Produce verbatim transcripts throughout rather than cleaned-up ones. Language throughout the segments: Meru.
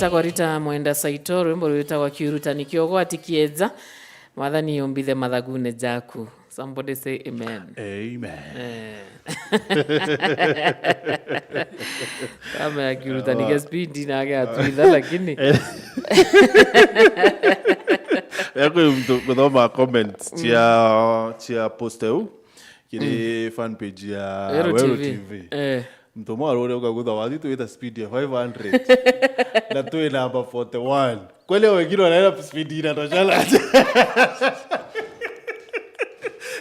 Tagwa Rita Mwenda Saito, rwimbo rwitagwa Kiurutani Kiogo ati kieja, Mwathani umbithe mathagune jaku. Somebody say amen. Amen. Eh. Kama ya kiurutani kia speed na ya twitha, lakini ya kwi mtu kuthoma comments cia, cia post eu kiri fan page ya Weru Weru T V. T V. Eh. Mtu mwaru uria ukagutha wathi twita speed ya five hundred. Na twi namba forty-one. Kweli wengine wanaenda speed ina toshana.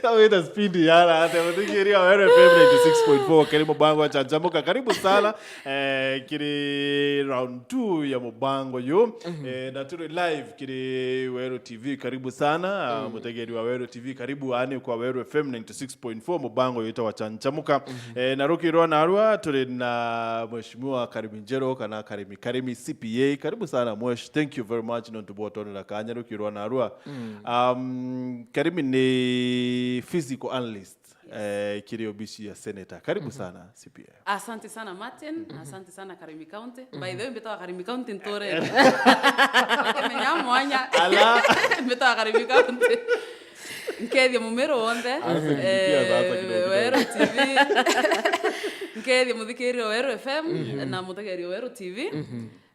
Awita speed yara ate muthikiria wa Weru F M ninety-six point four kiri mubango wa Chanjamuka. Karibu sana. Eh, kiri round two ya mubango yu. Eh, na turi live kiri Weru T V. Karibu sana. Ah, mutegeri wa Weru T V. Karibu ani kwa Weru F M ninety-six point four, mubango witwa wa Chanjamuka. Eh, na rukirwa narua turi na Mheshimiwa Karimi Njero kana Karimi, Karimi C P A. Karibu sana Mwesh. Thank you very much nontu bwa utonera kanya rukirwa narua. Um, Karimi ni physical analyst, eh, kiri obisi ya senator. Karibu sana C P A. Asante sana Martin, asante sana Karimi County. By the way, mbitawa Karimi County nturene. Akimenya mwanya. Ala. Mbitawa Karimi County. Nkethie mumero wonthe. Arasa kibikia sasa kidogo, kidogo. Weru T V. Nkethie muthikiria Weru F M na mutegeria Weru T V.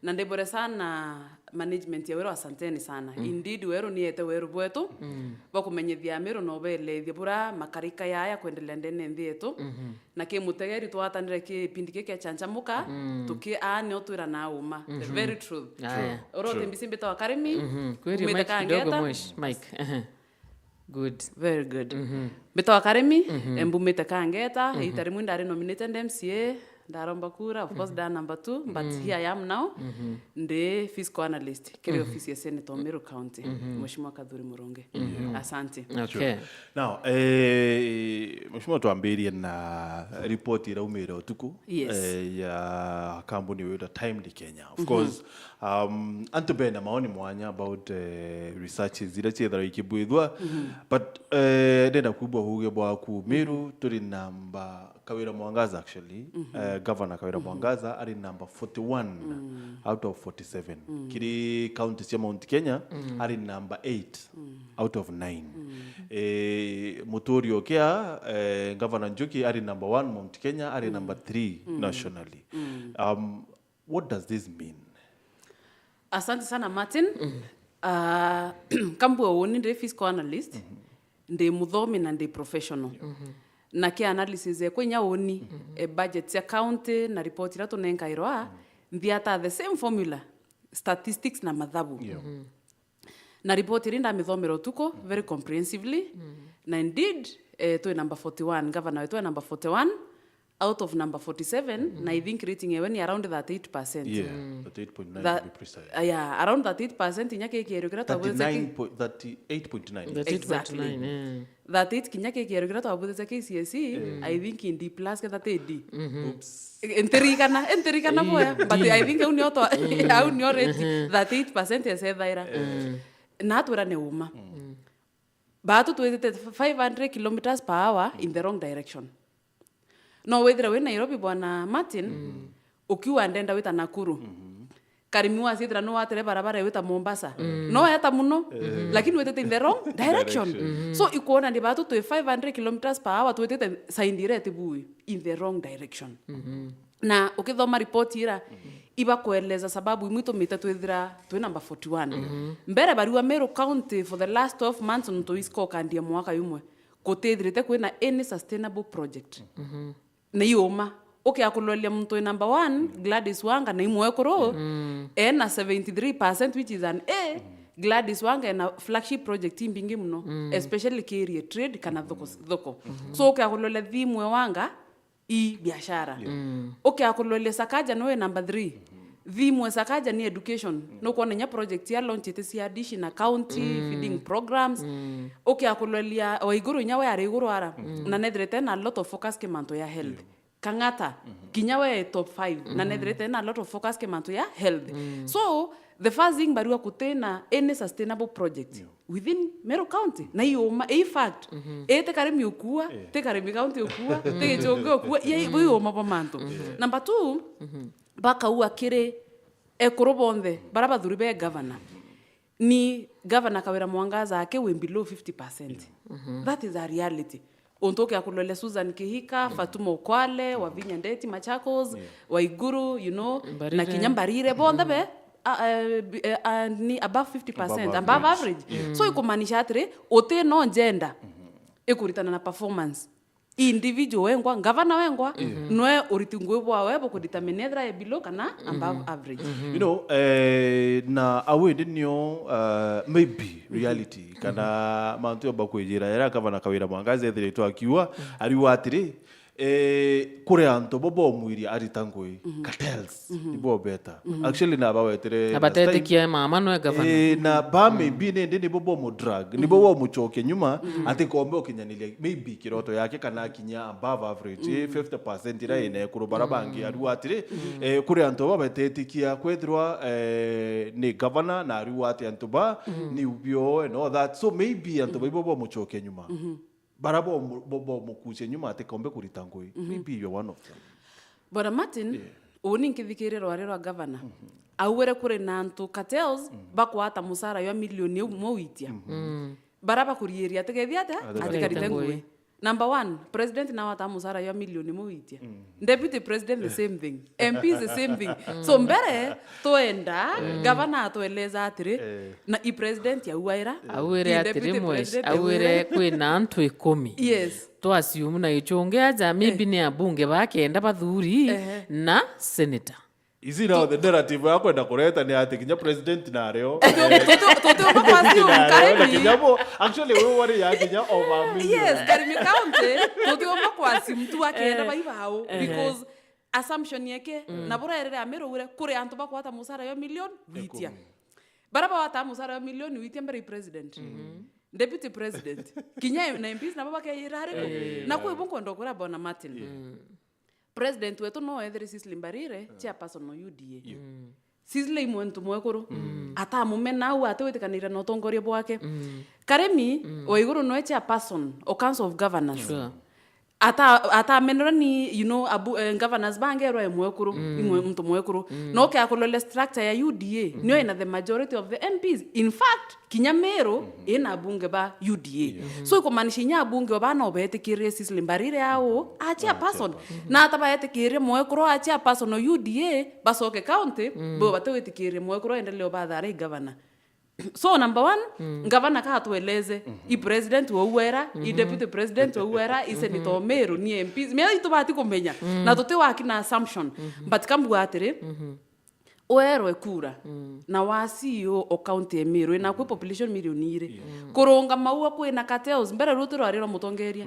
Na ndibore sana management ya Weru, asanteni sana. Indeed, Weru niete Weru bwetu. Bakumenyithia Meru na ubelethia bura makarika yaya kwendelea ndene nthi yetu. Na ki mutegeri twatanire kipindi giki kia Chanjamuka, tuki aa nio twira na uma. The very truth. Aya. Oro True. Timbisi mbitawa Karimi, Mhm. Kweri umite mic kidogo, Kangeta. Mwesh, mic. Ehe. Good. Very good. Mbitawa Karimi, eh, mbumite Kangeta, ita rimwe ndari nominated M C A, ndaromba kura, of course, nda number two, but here I am now. Ndi fiscal analyst, kiri ofisi ya Senator Meru County, Mheshimiwa Kathuri Murungi. Asante. Okay. Now, eh, Mheshimiwa, twambirie na ripoti iraumire utuku, Yes. eh, ya kambuni witwa Timely Kenya. Of course, um, antu bena maoni mwanya about, eh, researches iria ciethagirwa ikibwithwa. But, eh, ndenda kwigua uge bwaku. Meru turi namba, Kawira Mwangaza actually, eh, Governor Kawira Mwangaza ari namba forty-one out of forty-seven. Kiri county cia Mount Kenya, ari namba eight out of nine. Eh, Muturi Okia, eh, Governor Njuki ari number one Mount Kenya, ari number three nationally. Um, what does this mean? Asante sana Martin. Ah, kambua uni ndi fiscal analyst, ndi muthomi na ndi professional. Na ki analysis ekwa inya uni, e budget cia county na report iria tunenkairwa, nthiata the same formula, statistics na mathabu. Yeah. Na report iri ndamithomera utuku very comprehensively. Na indeed, eh, twi number forty-one, governor wetu e number forty-one out of number forty-seven, na I think rating yewe ni around thirty-eight percent. Yeah, thirty-eight point nine Tha- to be precise. Ah, yeah, around thirty-eight percent inya kikierio kiria twabwithite ki- Thirty-nine point, thirty-eight point nine. Exactly. Thirty-eight point nine, eh. Thirty-eight kinya kikierio kiria twabwithite K C S E, I think in D plus ke thirty D. Oops. Ntirikana, ntirikana boya, but I think au nio twa, au nio rate thirty-eight percent ecethaira. Na atwira ni uma. Batu twithite five hundred kilometers per hour in the wrong direction. No withira wi Nairobi, bwana Martin, ukiuga ndenda wita Nakuru. Karimi wacithira no watire barabara wita Mombasa. No eta muno, lakini witite in the wrong direction. Direction. So ikwona ni batu twi five hundred kilometers per hour twitite sign iria itibui in the wrong direction. Na ukithoma report ira, ibakueleza sababu imwe itumite twithira twi number forty-one. Mbere barua Meru County for the last twelve months nontu iscokandia mwaka yumwe, gutithirite kwina any sustainable project. Na iuma. Ukia kuloria muntu wi number one, Gladys Wanga, na imwekuru, ena seventy-three percent, which is an A. Gladys Wanga ena flagship project imbingi muno, especially kirie trade kana thoko, thoko. So ukia kuloria thimu e Wanga, i biashara. Ukia kuloria Sakaja noe number three. Thimu e Sakaja ni education. Nukwona inya project ya launchite cia dish na county, feeding programs. Ukia kuloria Waiguru inya we ari iguru ara. Na nethirite na a lot of focus ki mantu ya health. Kang'ata, kinya we top five. Na nethirite na a lot of focus ki mantu ya health. So, the first thing barua kutina any sustainable project within Meru County. Na iuma, i fact. Ite Karimi ukua, ti Karimi County ukua, ti Gichungi ukua, ye iuma bwa mantu. Number two, bakaua kiri Ekuru bonthe bara bathuri be governor, ni governor Kawira Mwangaza ake wi below fifty percent. That is a reality. Untu ukia kulole Susan Kihika, Fatuma Okwale, Wavinya Ndeti, Machakos, Waiguru, you know, na Mbarire. Kinya Mbarire, bonthe be, a- a- bi- eh, a- ni above fifty percent, above average. So ikumaanisha atiri, uti no njenda ikuritana na performance. Individual wengwa, ngavana wengwa, nwe uriti ngui bwawe bukudetermine ethira e below kana above average. You know, eh, na au indi nio, uh, maybe reality, kana mantu yomba kwijira era gavana Kawira Mwangaza ethiritwe akiuga, ariuga atiri, eh, kuri antu bo bomwiria arita ngui, cartels, nibo beta. Actually, na bawetire na last time. Abatetikia mama nwe gavana. Eh, na ba maybe nindi nibo bomu drag, nibo bomucokia nyuma, ati kombe ukinyaniria maybe kiroto yake kana akinya above average, eh, fifty percent ira ina ekuru bara bangi. Ariuga atiri, eh, kuri antu aba batetikia kwethirwa, eh, ni gavana, na ariuga ati antu ba ni ubio and all that. So maybe antu baibo bomucokia nyuma. Bara bomu- bo- bomukucia nyuma ati kombe kurita ngui. Maybe you're one of them. Bwana Martin, uni nkithikiria rwari rwa gavana. Augire kuri na antu cartels bakwata musara jwa milioni imwe witia. Bara bakuriiria atigethia atia? Atikarite ngui. Number one, president nawe ataa musara jwa milioni imwe witia. Deputy president the same thing. M P is the same thing. So mbere twenda gavana atueleza atiri, na i president auaira, Augire i atiri, deputy mwesh- president augire auaira. Kwina antu ikumi. Yes. Twa assume na ichunge aja, maybe ni abunge ba kenda bathuri na senator. Is it now the narrative ya kwenda kureta ni ati kinya president na ario? Tutiumba kwa assume, na ario, na Karimi. Kinya bo, actually, we wari ya kinya over a million. Yes, Karimi County, tutiumba kwa assume tu akenda bai bao, because assumption yeke, na burerere Amiru ugire kuri antu bakwata musara yo milioni witia. Bara bawata musara yo milioni witia mbere i president. Deputy president. Kinya na M Ps nabo bakeyira ari ku. Na kwi bu nkwenda ukwira Bwana Martin. President wetu no ethire Cecily Mbarire, chairperson wa U D A. Cecily i muntu mwekuru. Atamumena au ati witikanire na utongoria bwake. Karimi wa iguru noe chairperson o Council of Governors. Sure. Ata- atamenerwa ni, you know, abu, eh, governors bange erwa e mwekuru, imwe muntu mwekuru. No ke akulole structure ya U D A, nio ina the majority of the M Ps. In fact, kinya Meru ina abunge ba U D A. So ikumaanisha inya abunge oba no betikirire Cecily Mbarire au a chairperson. Na ata baetikirire mwekuru a chairperson o U D A bacoke county, bo batiwitikirire mwekuru endelee obathara i governor. So number one, ngavana ka atueleze, i president wa Uwera, i deputy president wa Uwera, i senator o Meru, ni M Ps. Mea itubati kumenya. Na tuti waki na assumption. But kambuga atiri, uerwe kura na wa C E O o county ya Meru, ina kwi population milioni iri. Kurungama uo kwina cartels, mbere ruti rwari rwa mutongeria.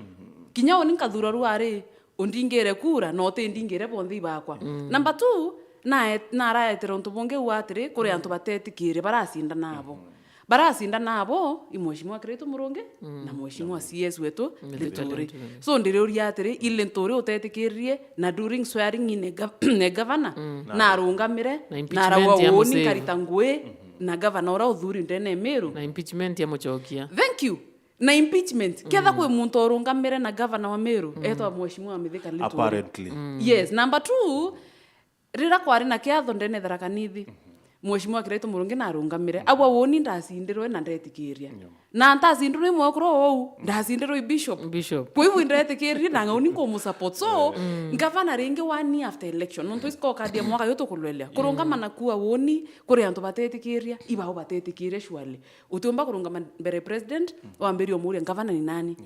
Kinya uni nkathura rwari, undingire kura, na utindingire bonthe ibakwa. Number two, nae- naraetera untu bungi uu atiri, kuri antu batetikire baracinda nabo. Baracinda nabo, i Mheshimiwa Kiraitu Murungi, na Mheshimiwa C S wetu, Linturi. Linturi. So, ndiriuria atiri, i Linturi utetikiririe, na during swearing in e gov- e governor, na arungamire, na impeachment arauga ya uni Museru. Nkarita ngui, na governor ura uthuri ndene e Meru. Na impeachment ya Muchokia. Thank you. Na impeachment, ketha kwi muntu urungamire na governor wa Meru, etwa Mheshimiwa Mithika Linturi. Apparently. Yes, number two, rira kwari na kiatho ndene Tharaka Nithi, Mheshimiwa Kiraitu Murungi narungamire. Agwa woni ndacindirwe na ndetikiria. Na ntacindirwe i mwekuru ou, ndacindirwe i bishop. Bishop. Kwa hivyo ndetikirie na ngauni nkumusupport. So, ngavana ringi one year after election, nontu isiko kadi ya mwaka yo tukulwelea. Kurungama na kuwa woni, kuri antu batetikiria, ibao batetikiria surely. Utiumba kurungama mbere president, wambirie umuria, "Ngavana ni nani?"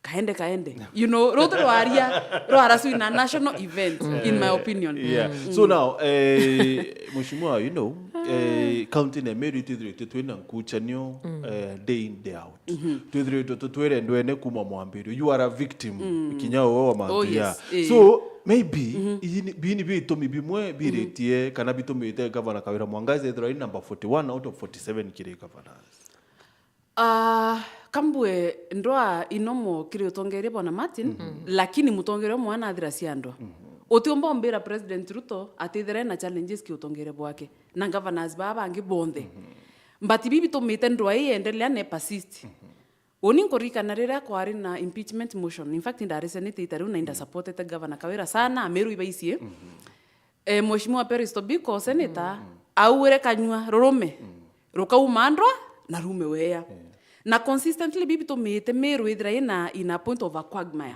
Kaende, kaende. You know, ruti rwaria, rwaraswi na national event, in my opinion. Yeah. So now, eh, Mheshimiwa, you know, eh, county na Meru itwithirite twina nkuchanio, eh, day in, day out. Twithirite tu- twirendwene kuma mwambirio. You are a victim. Kinya wewe wa mantu ya. So, maybe, ii ni- bii ni bitumi bimwe biritie, kana bitumite Governor Kawira Mwangaza ethirwa ari number forty-one out of forty-seven kiri governors. Ah, kambue ndwa inomo kiri utongeria Bwana Martin, lakini mutongeria umwe anathira cia ndwa. Utiumba umbira President Ruto atithire na challenges ki utongeria bwake, na governors baa bangi bonthe. But ibi bitumite ndwa ii yendelea ne persist. Uni nkuririkana riria kwari na impeachment motion. In fact, ndari senate ita riu na inda supportete Governor Kawira sana, Ameru ibaicie. eh, Mheshimiwa Peris Tobiko, senator, augire kanyua rurume rukauma ndwa na rume weya. Na consistently bibi tumite Meru ithira ina, in a point of a quagmire.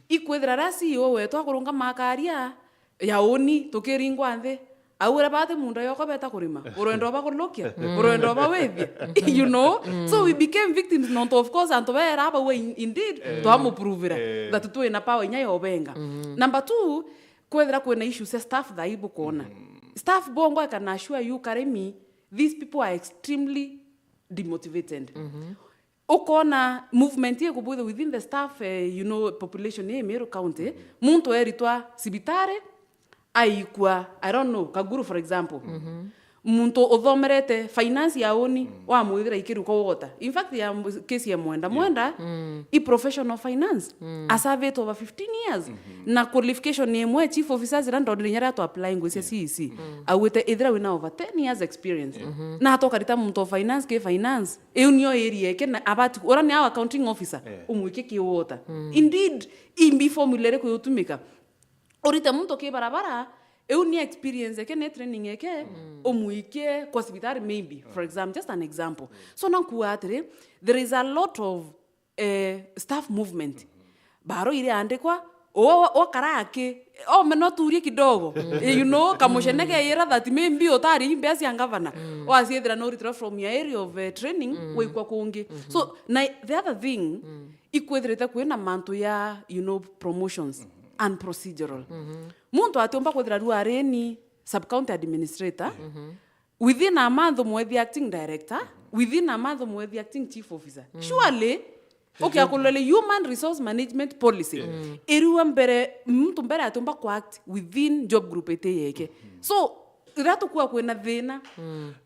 Ikwithira ria C E O wetu akurungama akaria ya uni tukiringwa nthi, augire bati munda yoko beta kurima, urwendo ba kurukia, urwendo ba withia, you know. So we became victims, nontu of course antu bera bau in-, indeed twamuprovira that twina power inya yobenga. Number two, kwethira kwina issues cia staff thaa ii bukwona. Staff bongo, I can assure you, Karemi, these people are extremely demotivated. Ukona movement ikubwithwa within the staff, eh, you know, population ya Meru County. Muntu eritwa cibitari, aikua, I don't know, Kaguru for example. Muntu uthomerete finance ya uni, wamwithira ikiruka water. In fact, ya m-, case ya Mwenda. Mwenda, i professional finance. Asavite over fifteen years. Na qualification ni imwe, chief officers ira ndonire inya ria twa apply ngwi cia C E C. Augite ithira wina over ten years experience. Na atokarita muntu o finance ki finance. Iu nio area eke na abati, ura ni our accounting officer, umwike ki water. Indeed, imbi formula iriku yutumika? Urite muntu ki barabara, iu ni experience eke, ni training eke, umwikie kwa cibitari maybe, for example, just an example. So, nankua atiri, there is a lot of, eh, staff movement. Baro iri andikwa, o, o karaki, o meno turie kidogo, eh, you know, kamucene ke ira that maybe utari mbeca cia ngavana, wasiethira no ritira from your area of, eh, training, waikwa kungi. So, na the other thing, ikwithirite kwina mantu ya, you know, promotions and procedural. Muntu atiumba kwithira riu ari ni sub county administrator, within a month umwethi acting director, within a month umwethi acting chief officer. Surely, ukia kulole human resource management policy, iriwa mbere, muntu mbere atiumba ku act within job group iti yeke. So, riria tukua kwina thina,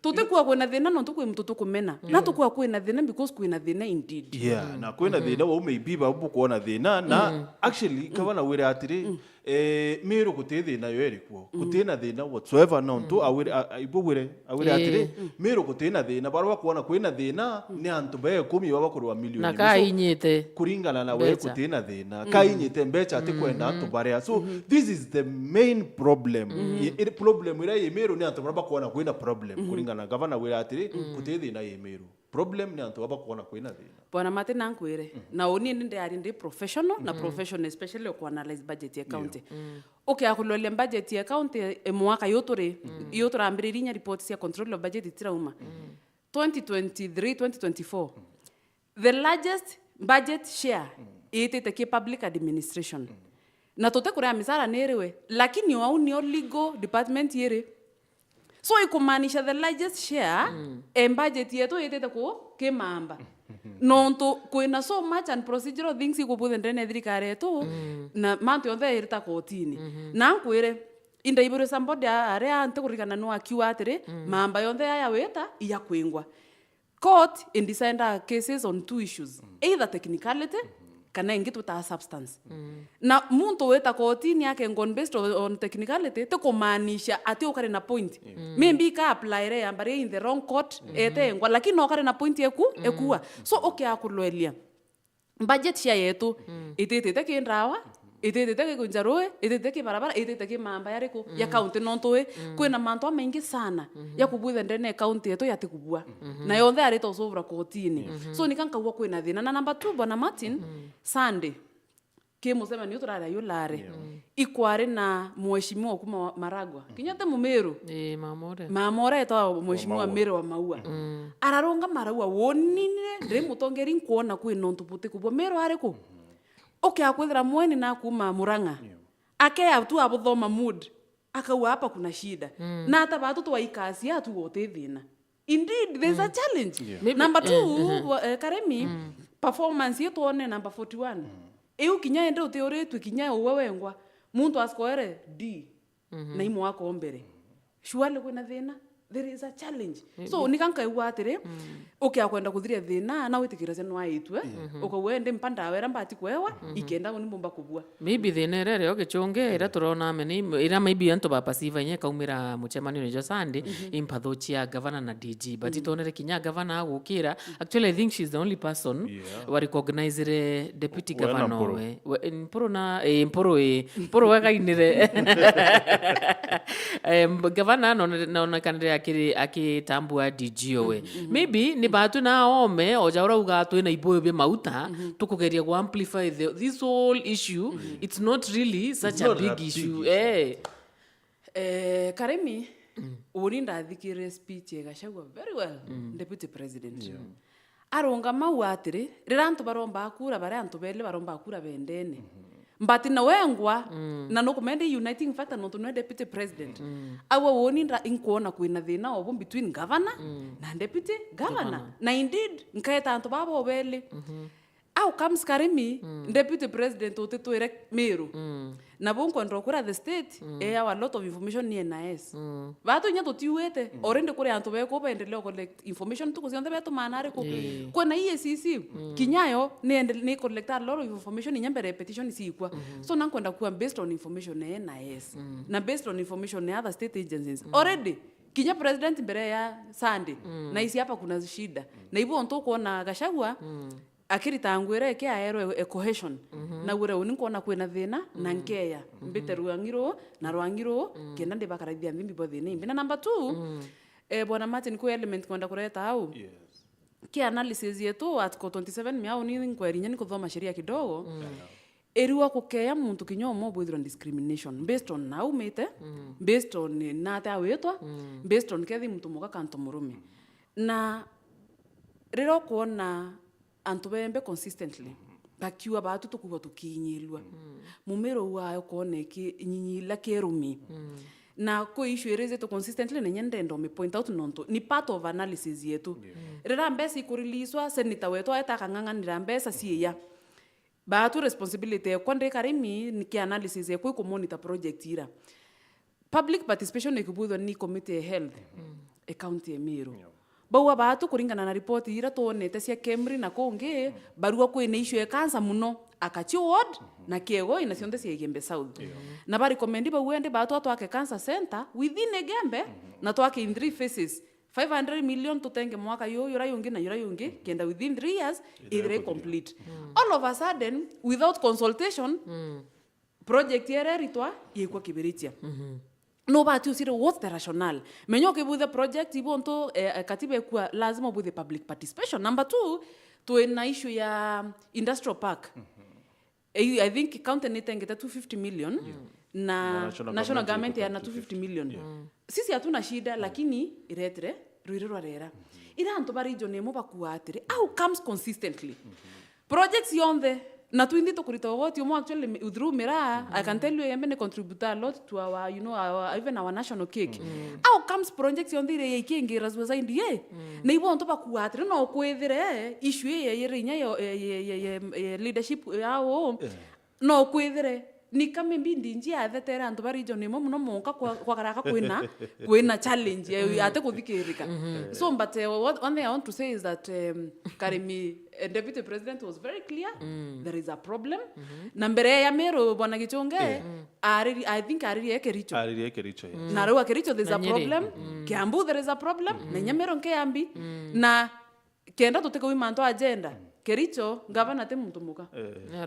tutikua kwina thina nontu kwi muntu tukumena. Na tukua kwina thina because kwina thina indeed. Yeah, na kwina thina wau maybe babu bukwona thina, na actually, kaba na wire atiri, eh, Meru guti thina yo irikuo. Guti na thina whatsoever, nontu awire, a-, a-, ibubwire, awire atiri, Meru guti na thina. Bara bakwona kwina thina, ni antu ba ikumi baba kurwa milioni. Na kainyite kuringana na we mbecha. Guti na thina. Kainyite mbecha ati kwenda antu baria. So, this is the main problem. I-, iri problem iria i Meru ni antu bara bakwona kwina problem. Kuringana na gavana wira atiri, guti thina i Meru. Problem ni antu baba kwona kwina thina. Bwana Mati, na nkwire, na uni ndi ndiari ndi professional, na professional especially ku analyze budget ya county. Ukia kuloria budget ya county, e, mwaka yu turi, yu turambiriria inya report cia control of budget itirauma. Twenty twenty-three, twenty twenty-four, the largest budget share itite ki public administration. Na tutikuria misara niriwe, lakini o au nio legal department iri. So, ikumaanisha the largest share, e, budget yetu itite ku kimamba. Nontu kwina so much and procedural things ikubwithe ndene ya thirikari yetu, na mantu yonthe irita kotini. Na nkwire, indaiburu somebody a-, aria ntikurikana no akiuga atiri, mamba yonthe yaya wita iya kwingwa. Court indicendaa cases on two issues, either technicality, kana ingi twitaga substance. Na muntu wita kotini akengwa on based on, on technicality, ti kumaanisha ati ukari na point. Maybe ika applyre yamba ri in the wrong court, etengwa, lakini no ukari na point eku, ekua. So, ukia kulwelia budget share yetu, ititite ki ndawa, ititite ki kunja rui, ititite ki barabara, ititite ki mamba yariku ya county, nontu wi, kwina mantu amaingi sana ya kubwitha ndene ya county yetu yatikubua. Na yonthe yarita usuvura kotini. So, nika nkaigua kwina thina. Na number two, Bwana Martin, Sunday, ki mucemanio turaria yu lare, ikwari na mheshimiwa kuma wa Maragwa. Kinya ti Mumiru. Ii, mama uria. Mama uria etwa mheshimiwa Mary Wamaua. Ararungama araua, wonine ndi mutongeri nkwona kwina untu butikubua. Miru ari ku? Ukia kwithira mweni na kuma Murang'a. Akea tu abuthoma mood. Akauga, "Hapa kuna shida." Na hata batu twaikasia tu guti thina. Indeed, there's a challenge. Maybe, number two, eh, wa-, eh, Karemi, performance yetu one number forty-one. Iu kinya ende utiuritwe kinya uwe wengwa. Muntu askoere D. Na imwaka o mbere. Surely kwina thina. There is a challenge. So, nika nkaigua atiri, ukia kwenda kuthiria thina, na witikiracia nwaitue, ukauga, "Ndi mpa ndawa iria mbati kwewa, ikenda uni mbumba kubua." Maybe thina iria iri o Gichungi, iria turona ame ni, iria maybe antu ba perceive inya ikaumira mucemanio jwa Sunday, i mpatho cia gavana na D G. But itonere kinya gavana agukira. Actually, I think she's the only person wa recognizire deputy governor we. We, Mpuru na, eh, Mpuru, eh, Mpuru wega inire. Em, gavana none-, nonekanire akiri-, akitambua D G o we. Maybe ni batu na ome, o ja urauga twina ibuyu bia mauta, tukugeria ku amplify the, this whole issue. It's not really such a big issue. Eh. Eh, Karimi, uni ndathikire speech ya Gachagua very well, deputy president. Arungama au atiri, riria antu baromba kura, baria antu beli baromba kura bendene. But na wengwa, na nukumenda uniting factor nontu nwe deputy president. Au au uni nda-, inkwona kwina thina obu between governor na deputy governor. Na indeed, nkaeta antu baba obeli. How comes Karimi, deputy president utitwire Meru? Na bu nkwenda ukwira the state, eh, a lot of information ni N I S. Batu inya tutiuite, already kuri antu beku baendelea collect information tuku cionthe betu maana ariku. Kwina E A C C, kinya yo ni ende-, ni collect a lot of information inya mbere petition sikwa. So na nkwenda kuwa based on information ya N I S. Na based on information ya other state agencies. Already, kinya president mbere ya Sunday, na isi hapa kuna shida. Na ibu ontu ukwona Gachagua, akirita nguo iria iki aerwe e cohesion. Na ugure uni nkwona kwina thina, na nkeya. Mbite rwangi ruu, na rwangi ruu, kenda ndibakaraithia nthi mbibwa thina imbi. Na number two, eh, Bwana Martin, kwi element nkwenda kureta au. Ki analysis yetu, article twenty-seven, miao ni nkweri inya ni kuthoma sheria kidogo. Iriwa kukeya muntu kinya umwe ubwithirwa discrimination based on na aumite, based on nate awitwa, based on kethi muntu muka kantu murume. Na riria ukwona antu bembe consistently bakiuga, batu tukuigua tukiinyirua. Mumero uayo ukoona ikinyinyila kirumi. Na kwi issue iriritwe consistently, na inya ndenda umi point out nontu ni part of analysis yetu. Riria mbeca ikuriliswa, senator wetu aeta akang'ang'anira mbeca ciiya. Batu responsibility ekwa ndi Karimi ni ki analysis ekwa ikumonitor project ira. Public participation ikibwithwa ni committee ya health, e county ya Meru. Bauga batu kuringana na report ira twonete cia KEMRI na kungi, barua kwina issue ya cancer muno, Akachi ward na Kiegoi na cionthe cia Igembe South. Na ba recommend bauga ndi batu twake cancer center within Igembe, na twake in three phases. Five hundred million tutenge mwaka yu, yura yungi na yura yungi, kenda within three years ithire complete. All of a sudden, without consultation, project iria iritwa yikwa kibiritia. No bati ucire what's the rationale? Menya ukibuthe project ibontu, eh, eh, katiba ikua lazima ubuthe public participation. Number two, twina issue ya industrial park. I, I think county nitengete two fifty million, na national government yana two fifty million. Sisi hatuna shida, lakini iretire rwiri rwa rera. Ira antu ba region imwe bakua atiri, how comes consistently? Projects yonthe, na twinthi tukurita ugoti umwe actually mi-, through miraa, I can tell you, Igembe ni contribute a lot to our, you know, our, even our national cake. How comes projects yonthe ire ikingira suicide ye? Na ibo antu bakua atiri, no kwithire issue ye, ye, ye, ye, ye, ye, ye leadership yao. No kwithire, ni kama maybe ndinji athetere antu ba region imwe muno monka kwa, kwa karaka kwina, kwina challenge ya, ate kuthikirika. So, but, eh, what, one thing I want to say is that, um, Karimi, eh, Deputy President was very clear, there is a problem. Na mbere ya Meru, Bwana Gichungi, ariri-, I think aririe Kericho. Aririe Kericho, yes. Na rau Kericho, there's a problem. Kiambu, there is a problem. Na inya Meru nkiambi. Na kenda tutikauma antu agenda. Kericho, gavana ti muntu muka.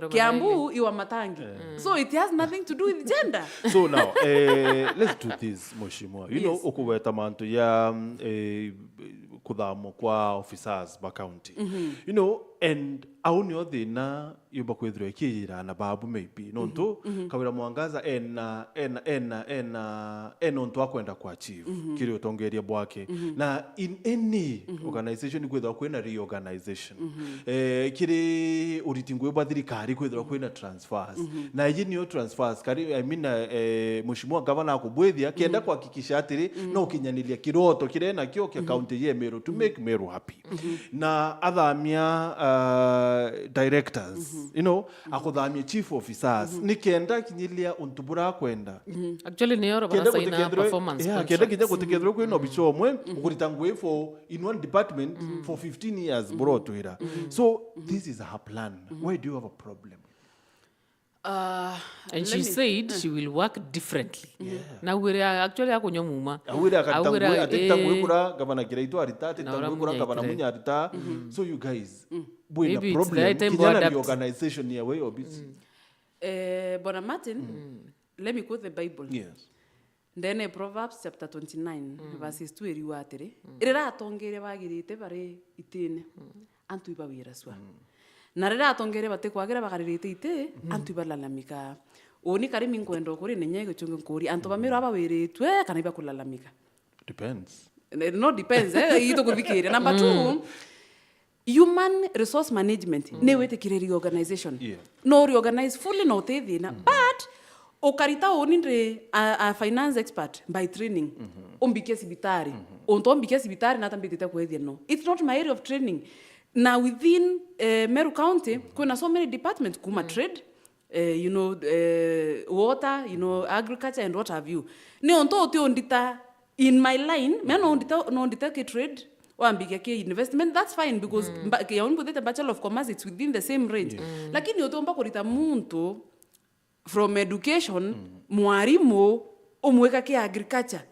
Kiambu, iwa matangi. So it has nothing to do with gender. So now, eh, let's do this, Mheshimiwa. You know, ukuweta mantu ya, mm, eh, kuthamwa kwa officers ba county. You know, and au nio thina yumba kwithirwa ikiyira na babu maybe. Nontu, Kawira Mwangaza ena, ena, ena, ena, ena untu akwenda ku achieve kiri utongeria bwake. Na in any organization kwithirwa kwina reorganization. Eh, kiri uriti ngui bwa thirikari kwithirwa kwina transfers. Na iji nio transfers, kari, I mean, eh, Mheshimiwa Gavana akubwithia, kenda kuhakikisha atiri, no ukinyaniria kiroto kiria nakio kia county ya Meru to make Meru happy. Na athamia, uh, directors, you know, akuthamia chief officers, ni kenda kinyilia untu burakwenda. Actually, ni oro kenda barasaina gutikethirwe, performance yeah, kenda contracts. Kinya gutikethirwe kwina obicha omwe ukurita ngui for in one department for fifteen years, burotwira. So this is her plan. Why do you have a problem? Uh, And let she me said she will work differently. Yeah. Na wire actually akunywa muma. Awire akarita Awire, ngui, atita ngui eh, kura gavana Kiraitu arita, atita na ura ngui kura Munya gavana Kiraitu. Munya arita. So you guys, bwina Maybe it's problem. The time Kinyana we adapt. Reorganization ya way of business. Eh, Bwana Martin, let me quote the Bible. Yes. Ndene Proverbs chapter twenty-nine, verses two iriuga atiri, "Riria atongeria bagirite bari itine, antu ibawiracua. Na riria atongeria batikwagira bagaririte iti, antu ibalalamika." Uni Karimi nkwenda ukuri nenya igichungi nkuri, antu bamirwa bawiritwe kana ibakulalamika? Depends. No, depends, eh, itu kuthikiria. Number two, human resource management ni witikire reorganization. Yeah. No reorganize fully, no ti thina. But ukarita uni ndi a, a finance expert by training. Umbikie cibitari. Untu umbikie cibitari na tambitite kwethia no. It's not my area of training. Na within, eh, Meru County, kwina so many departments kuma trade, eh, you know, eh, water, you know, agriculture and what have you. Ni untu uti undita in my line, me no ndita, no ndita ki trade, wambikia ki investment, that's fine because mba-, ki yauni mbuthite Bachelor of Commerce, it's within the same range. Yeah. Lakini utiumba kurita muntu from education, mwarimu, umwika ki agriculture.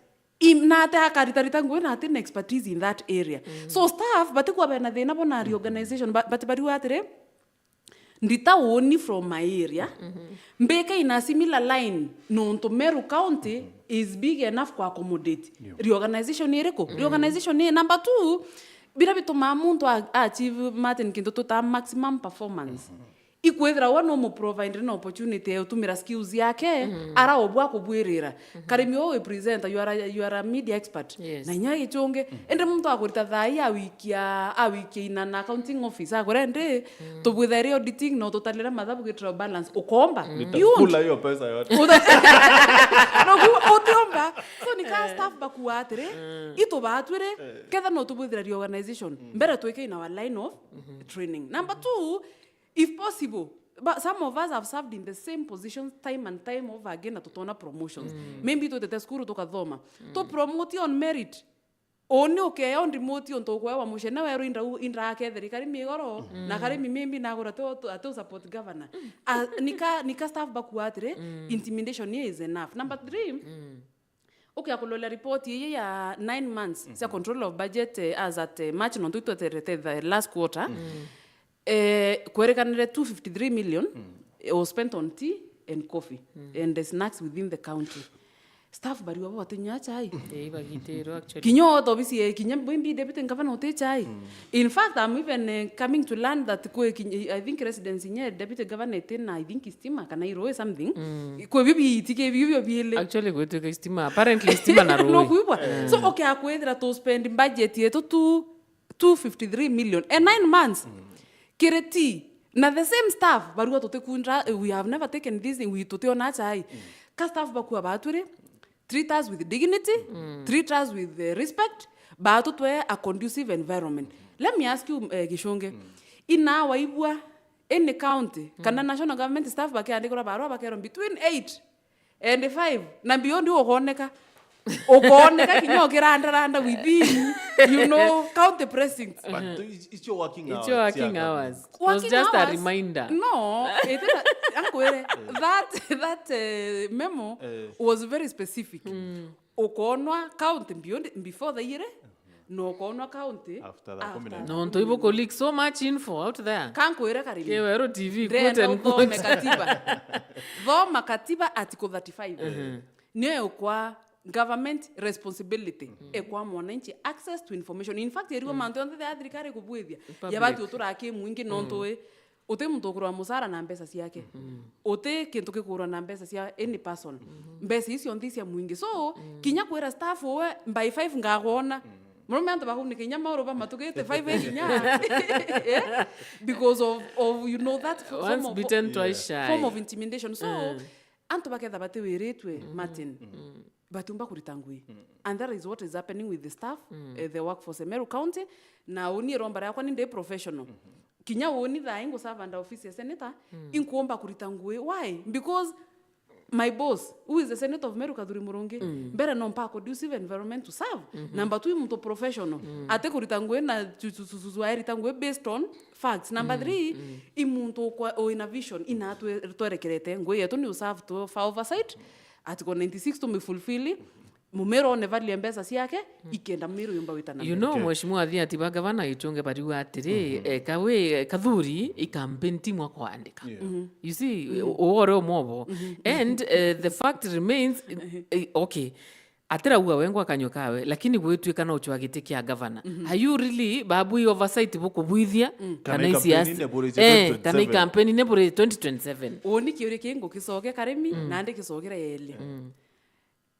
Im-, na ate akaritarita ngui na ati na expertise in that area. So staff, batikwa bena thina bona reorganization, ba-, but bariuga atiri, ndita uni from my area, mbika in a similar line, nontu Meru County is big enough ku accommodate. Reorganization iriku? Reorganization ni number two, bira bitumaa muntu a, a achieve Martin kintu tutaa maximum performance. Ikwithira we no mu provide na opportunity ya utumira skills yake, ara obwa kubwirira. Karimi, we presenter, you are a, you are a media expert. Yes. Na inya gichungi, indi muntu akurita thaa ii awikia, awikia ina na accounting office, akwira, "Ndi, tubwithaire auditing, no tutalire mathabu gi trial balance." Ukomba? Nitakula hiyo pesa yote. Uta-, no, ku-, utiomba. So, ni ka staff bakua atiri, itu batwire, ketha no tubwithira reorganization. Mbere twike in our line of training. Number two, if possible, but some of us have served in the same positions time and time over again na tutona promotions. Maybe twitete cukuru tukathoma. Tu promote on merit. Uni ukea on remote untu ukwewa mucene weru indra, indra aketheri Karimi igoro, na Karimi maybe nagura tu, tu, atu support governor. A, nika, nika staff bakua atiri, intimidation is enough. Number three, ukia kulola report ii ya nine months cia control of budget, eh, as at, eh, March, nontu itweterete the last quarter. Eh, kwerekanire two fifty-three million, eh, was spent on tea and coffee and the snacks within the county. Staff bariwa bo batinywa chai. Eh, bagitirwa actually. Kinya otobisi, eh, kinya maybe deputy governor uti chai. In fact, I'm even, eh, coming to learn that kwe, I think residents nye deputy governor iti na, I think, stima kana iroe something. Kwe bibi itike bibi biile. Actually, gwituika stima. Apparently, stima na rui. No kuibwa. So, okay, akwithira to spend budget yetu tu two fifty-three million. And nine months. Kiri tea. Na the same staff, barua tutikundra, eh, we have never taken this thing, we tutiona chai. Ka staff bakua batwire, treat us with dignity, treat us with, eh, respect, batutwe a conducive environment. Let me ask you, eh, Gishunge. Ina waibua any county, kana national government staff bakiandikirwa barua bakerwa between eight and five, na beyond ukoneka. Ukoneka kinya ukirandaranda within, you know, county precincts. But it's, it's your working hours. It's your working hours. It was just a reminder. No, it is a, ankwire, that, that, eh, memo was very specific. Ukonwa county beyond, before the year, na ukonwa county after the after kumi na nne. Nontu ibuku leak so much info out there. Kankwire Karimi. Kiweru T V, ndenda quote and quote. Uthome katiba. Thoma katiba article thirty-five. Niyo ekwa government responsibility, ekwa mwananchi access to information. In fact, eriwa mantu yonthe ya thirikari kubwithia, public. Yabati utura ki mwingi nontu wi Uti muntu ukurwa musara na mbeca ciake. Uti kintu kikurwa na mbeca cia any person. Mbeca icio nthi cia mwingi. So, kinya kwira staff uwe, by five ngagona. Murume antu bakunika inya mauru bamatukite five inya. Eh? Because of, of, you know, that form of, once bitten, twice shy, form of intimidation. So, antu baketha batiwiritwe, Martin, batiumba kurita ngui. And that is what is happening with the staff, eh, the workforce ya Meru County. Na uni iromba riakwa ni ndi professional. kinya uuni thaa ii nguserve under office ya senator, inkuumba kurita ngui. Why? Because my boss, who is the senator of Meru, Kathuri Murungi, mbere no mpa conducive environment to serve. Number two, i muntu professional. Ati kurita ngui na tu- tu- tu- tu- airita ngui based on facts. Number three, i muntu ukwa- wina vision, ina twe- twerekerete. Ngui yetu ni userve to for oversight. Article ninety-six tumifulfill. Mumero one value ya mbeca ciake, ikenda Meru yumba witana. You know, Mheshimiwa Athiati ba gavana ichunge bariuga atiri, eh, kawe, eh, Kathuri, i campaign team akwandika. You see, uore umobo. And, eh, the fact remains, eh, okay, atirauga wengwa kanywa kawe, lakini gwituika no uchwa giti kia gavana. Are you really, babu, i oversight bukubwithia? Kana i siasa? Eh, kana i campaign ne buri twenty twenty-seven? Uuni kiuria kingi ngicoke Karimi, nandi ngicokera yeli.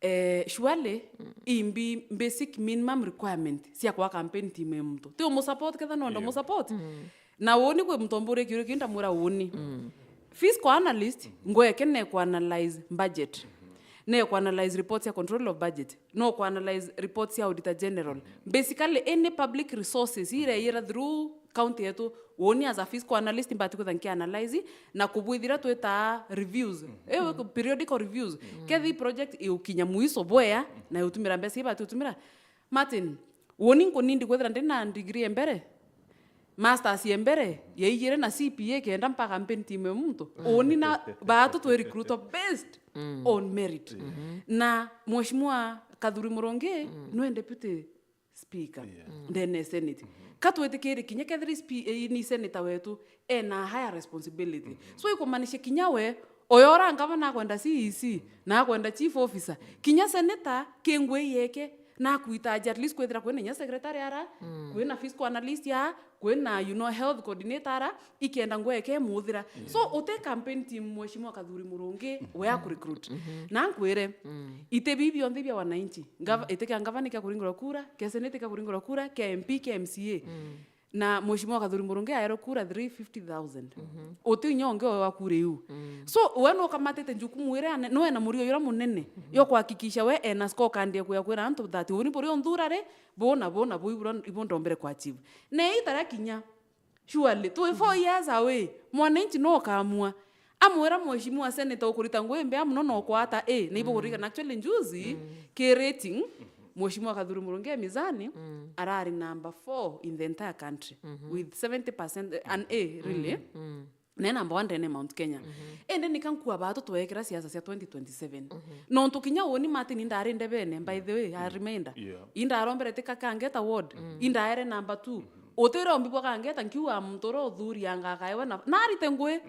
Eh, surely, imbi basic minimum requirement cia kwa campaign team ya muntu. Ti umusupport ketha no ndomusupport. Na uuni kwi muntu umburi kiuria kiu ndamwira uuni. Fiscal analyst, ngweke ne ku analyze budget. Ne ku analyze reports ya control of budget. No ku analyze reports ya auditor general. Basically, any public resources ireyira through county yetu, uuni as a fiscal analyst mbati kwitha nki analyze na kubwithira twitaa reviews. Eh, periodical reviews. Kethi project iukinya mwiso bwea na utumira mbeca ibati utumira. Martin, uuni nkunindi kwithira ndina degree ya mbere, masters ya mbere, ya igiri na C P A kenda mpaka campaign team ya muntu. Uuni na baatu twi recruit based on merit. Na Mheshimiwa Kathuri Murungi nwe deputy speaker ndene ya senate. Ka twitikirie kinya kethira spe- eh, ni senator wetu ena higher responsibility. So ikumaanisha kinya we, oyo ora ngavana akwenda C E C na akwenda chief officer, kinya senator kingwi yeke na akwitaji at least kwithira kwina inya secretary ara, kwina fiscal analyst ya, kwina, you know, health coordinator ara, ikenda ngweke muthira. So uti campaign team Mheshimiwa Kathuri Murungi we akurecruit. Na nkwire, iti bibi bionthe bia wananchi. Ngava- iti kia ngavana kia kuringirwa kura, kia senate kia kuringirwa kura, kia M P, kia M C A. Na Mheshimiwa Kathuri Murungi aerwe kura three fifty thousand. Uti inya ungi oyo wa kura iu. So we nukamatite njukumu iria ane- nwe na murio uria munene yo kuhakikisha we ena scorecard ya kuya kwira antu that uuni buria unthura ri, bu na bu na bu ibu ndombere ku achieve. Na itaria kinya surely, twi four years away. Mwananchi no ukamua. Amwira Mheshimiwa Senator ukurita ngui mbea muno na ukwata A, na ibukuririkana actually njuzi, ki rating, Mheshimiwa Kathuri Murungi e mizani, arari number four in the entire country with seventy percent, eh, an A, really. Ne number one ndene Mount Kenya. Ende nika nkua baatu twekira siasa cia twenty twenty-seven. Nontu kinya uuni Martin indari ndebene, by the way, a reminder. Indarombere tika Kangeta ward, indaere number two. Utire ombi bwa Kangeta nkiuga muntu uria uthurianga akaewa na, na arite ngui.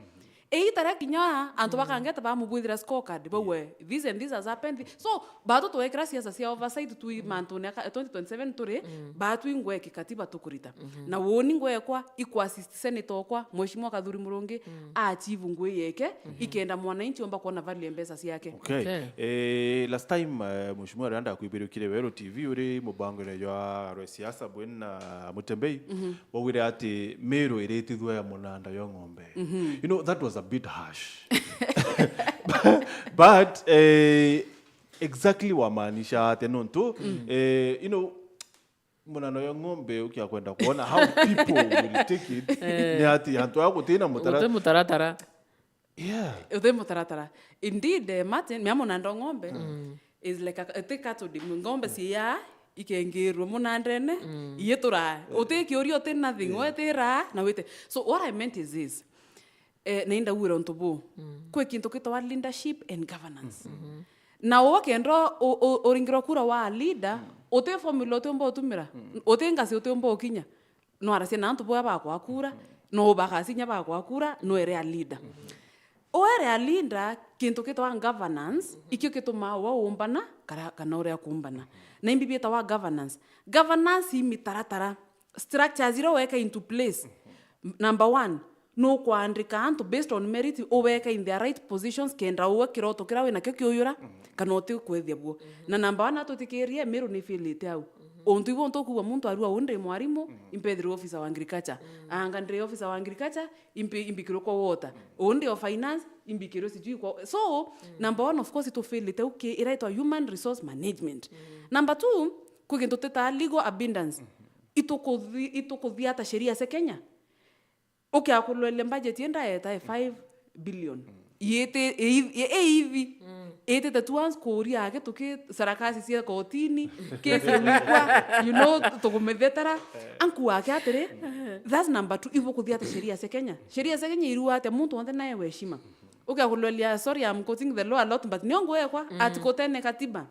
Iita ria kinya antu ba Kangeta bamubwithira scorecard, bauwe, this and this has happened. So, baatu twekira siasa cia oversight twi mantune ya ka- twenty twenty-seven turi, baatu ingwe kikatiba tukurita. Na woni ngwekwa, ikwa assist senator okwa, Mheshimiwa Kathuri Murungi, a achieve ngui yeke, ikenda mwananchi omba kuona value ya mbeca ciake. Okay. Okay. Eh, last time, eh, Mheshimiwa Rianda akwibirukire Weru T V uri mubangire jwa arwe siasa bwena Mutembei, baugire ati Meru iritithua ya munanda yo ng'ombe. You know, that was a bit harsh. But, eh, exactly wamaanisha atia nontu, eh, you know, munanda yo ng'ombe ukia kwenda kuona how people will take it, ni ati antu aya gutina mutara- Guti mutaratara. Yeah. Uti mutaratara. Indeed, eh, Martin, mea munanda o ng'ombe is like a, uti cattle, ng'ombe ciya ikengirwe munandene, iituraa. Uti kiuria, uti nothing, wetira na wite. So what I meant is this. Eh, na indaugire untu buu. Kwi kintu gitagwa leadership and governance. Na ukenda u- u- uringirwa kura wa leader, uti formula utiumba utumira, uti ngasi utiumba ukinya. No aracia na antu boya bakwa kura, no ubakasinya bakwa kura, no ere a leader. O ere a leader, kintu gitagwa governance, ikio gitumaa uwe umbana kara- kana uria kumbana. Na imbi bietagwa governance. Governance i mitaratara, structures iria weka into place. M- number one, nukwandika antu based on merit, ubeka in their right positions, kenda uwe kiroto kiria winakio kiuyura, kana uti kwethia buo. Na number one, atwitikirie, Meru ni failite au. Untu ibu untu ukuuga muntu arua, uu ndi mwarimu, impethirwe officer wa agriculture. Anga ndi officer wa agriculture, impi- imbikirwe kwa water. Uu ndi o finance, imbikirwe sijui kwa. So, number one, of course, itufailite au ki- iraitwa human resource management. Number two, kwi kintu twitaga legal abundance. Itukuthi- itukuthia ata sheria cia Kenya? Ukiakulweria budget ii ndaeta e five billion. Yiti-, i-, i-, iithi. Itite tu once kuuria aki tuki sarakasi cia kotini, kesi igwikwa, you know, tukumithetera. Anku ake atiri, that's number two, ibukuthia ati sheria cia Kenya. Sheria cia Kenya irua ati muntu wonthe naewe heshima. Ukiakulweria, sorry, I'm quoting the law a lot, but nio ngwekwa, article ten ya katiba.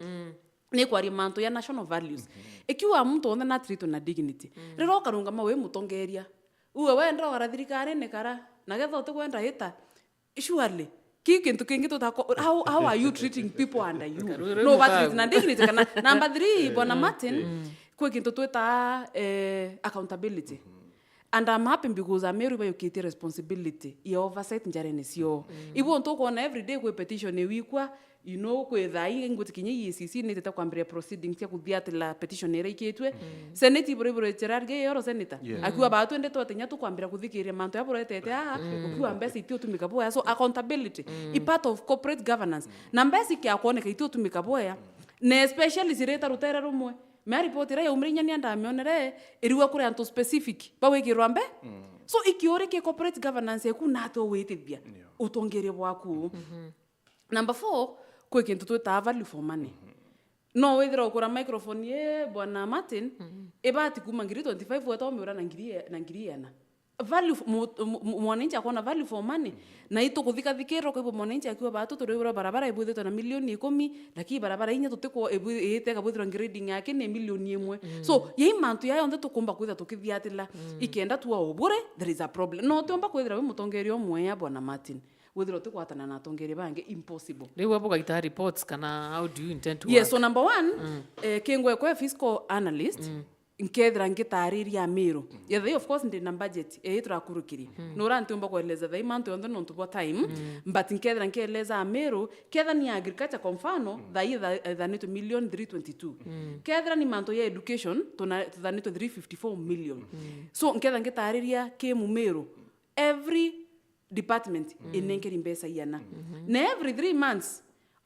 Ni kwaria mantu ya national values. Ikiuga muntu wonthe na treatwe na dignity. Riria ukarungama wi mutongeria, uwe wenda ugara thirikarine kara, na getha utikwenda ita, surely, ki kintu kingi tutako, how, how are you treating people under you? No ba treat na dignity kana number three, Bwana Martin, kwi kintu twitaa, eh, accountability. And I'm happy because Ameru bayukitie responsibility ya oversight njarene cio. Ibu ntu ukwona every day kwi petition iwikwa, you know, kwi thaa ii ngwiti kinya E A C C nitite kwambiria proceedings cia kuthiatila petition iria ikitwe. Senate ibure ibure cherarge yoro senator. Yeah. Akiwa ba twende twatinya tukwambira kuthikiria mantu ya buretete aha, ukiwa mbeca itio tumika boya. So accountability i part of corporate governance. Na mbeca ikia kuoneka itio tumika boya. Na especially cirita rutere rumwe. Mea report iria yaumire inya ni andamionere, irigwa kuri antu specific bawikirwa mbe. So ikiuri ki corporate governance yaku na ati owitithia utongeria bwaku. Number four, kwi kintu twitaa value for money. No withira ukura microphone ii, Bwana Martin, ibati kuma ngiri twenty-five weta umiura na ngiri e-, na ngiri ena. Value f-, mu-, mu-, mu-, mwananchi akona value for money. Na itukuthikathikirwa kwa hivyo mwananchi akiwa batu turiwirwa barabara ibwithitwe na milioni ikumi, lakini barabara inya tutikwo ibwi-, iite ikabwithirwa grading yake ni milioni imwe. So yai mantu ya yonthe tukumba kwithira tukithiatila ikenda tua ubure, there is a problem. No utiumba kwithira wi mutongeria umwe ya Bwana Martin, withira utikwatana na atongeria bangi, impossible. Riu abo gaita reports kana how do you intend to Yes, work? So number one, eh, kingwekwe fiscal analyst, nkethira ngitariria Amiru. Yethira, of course, ndi na budget, eh, iturakurukirie. Nura ntiumba kueleza thaa ii mantu yonthe nontu bwa time, but nkethira nkieleza Amiru, ketha ni agriculture kwa mfano, thaa ii etha-, ethanitwe million three twenty-two. Kethira ni mantu ya education, tuna-, tuthanitwe three fifty-four million. So, nketha ngitariria ki Mumiru, every department inenkeri mbeca iana. Na every three months,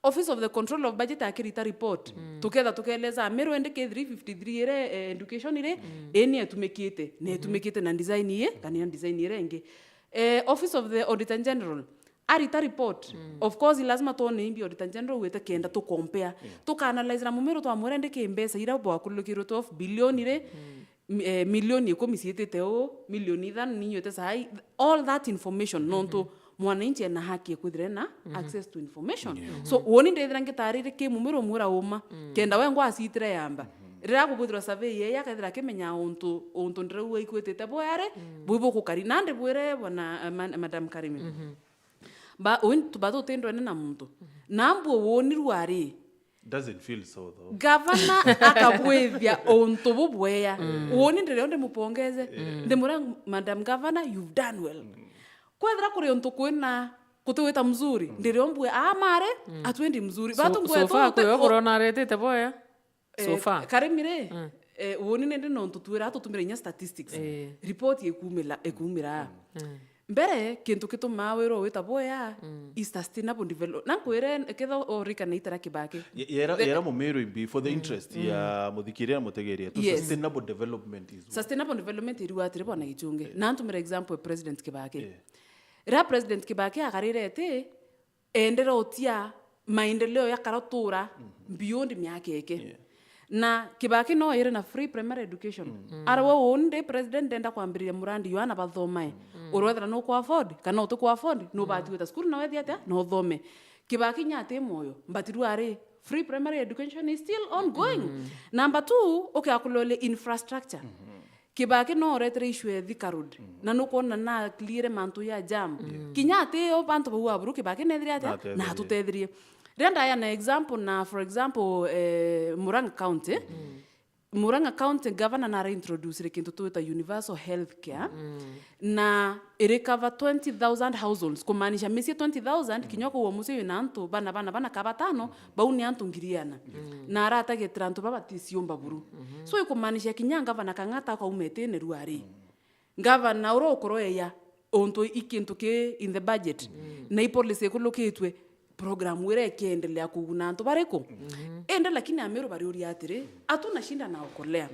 Office of the Control of Budget akirita report, tuketha tukeleza Amiru ende ki three fifty-three ire, eh, education ire, ii ni etumikite, na etumikite na design ii, kana na design ire ingi. Eh, Office of the Auditor General arita report. Of course, lazima twone imbi Auditor General wite kenda tukompea. Tukaanalyze na Mumiru twamwira ende ki mbeca ira bwakurukirwe twelve billion ire, mi-, eh, milioni ikumi ciitite uu, milioni ithano ninywite cai, all that information, nontu mwananchi ena haki ya kwithira ena access to information. So, woni ndethira ngitarire ki Mumiru mwira uma, kenda we ngwacitire yamba. Riria akubwithirwa survey yeye akethira akimenya untu, untu ndirauga ikwitite bwea ri, bwi bukukari. Nandi bwire Bwana, eh, ma-, Madam Karimi. Ba, ui, tuba tutindwene na muntu. Na mbue woni rwari, Doesn't feel so though. Gavana akabwithia untu bubwea. Woni ndirio ndimupongeze. Ndimwira, "Madam Governor, you've done well." Kwethira kuri untu kwina kutiwita mzuri, ndirio mbue, "Ah, mare, atwendi mzuri." So, batu so ngweta far untu kwi o- kurona aretite bwea? So eh, far. Karimi ri, eh, woni nindi nontu twira tutumire inya statistics. Eh. Report ikumila, ikumira. Mbere, kintu gitumaa wirwa wita bwea is sustainable development. Na nkwire, ketha urikana itara Kibaki. Ye-, yera, yera Mumiru imbi for the interest ya muthikiria na mutegeria tu. Yes. Sustainable development is what? Sustainable development irua atiri, Bwana Gichungi. Na ntumire example ya President Kibaki. Yeah. Riria President Kibaki akarire ati, endere utia maendeleo ya karatura beyond miaka eke. Yeah. Na Kibaki no ire na free primary education. Arwe uni ndi president ndenda kwambiriria murandi yo ana bathomae. Urwethira nuku afford, kana utiku afford, nubati gwita cukuru na wethi atia, na uthome. Kibaki nya ati moyo, but riu ari free primary education is still ongoing. Number two, ukiakuloria infrastructure. Kibaki no uretere issue ya Thika Road. Na nukwona na clear mantu ya jam. Kinya ati yo bantu bau aburu Kibaki nethire atia? Natethirie. Natutethirie. Riria ndaya na example na, for example, eh, Murang'a County. Murang'a County governor nara introducire kintu twita universal health care. Na iri cover twenty thousand households, kumaanisha micii twenty thousand, kinya kuu mucii wina antu bana, bana, bana ka batano, bau ni antu ngiri iana. Na aratagitira antu baba baticiumba buru. So, ikumaanisha kinya ngavana Kang'ata akauma itine riu ari. Ngavana uria ukuroeya untu i kintu ki in the budget, na i policy ikulukitwe, program iria ikiendelea kuguna antu bariku? Indi lakini Amiru bariuria atiri, hatuna shinda na okolea.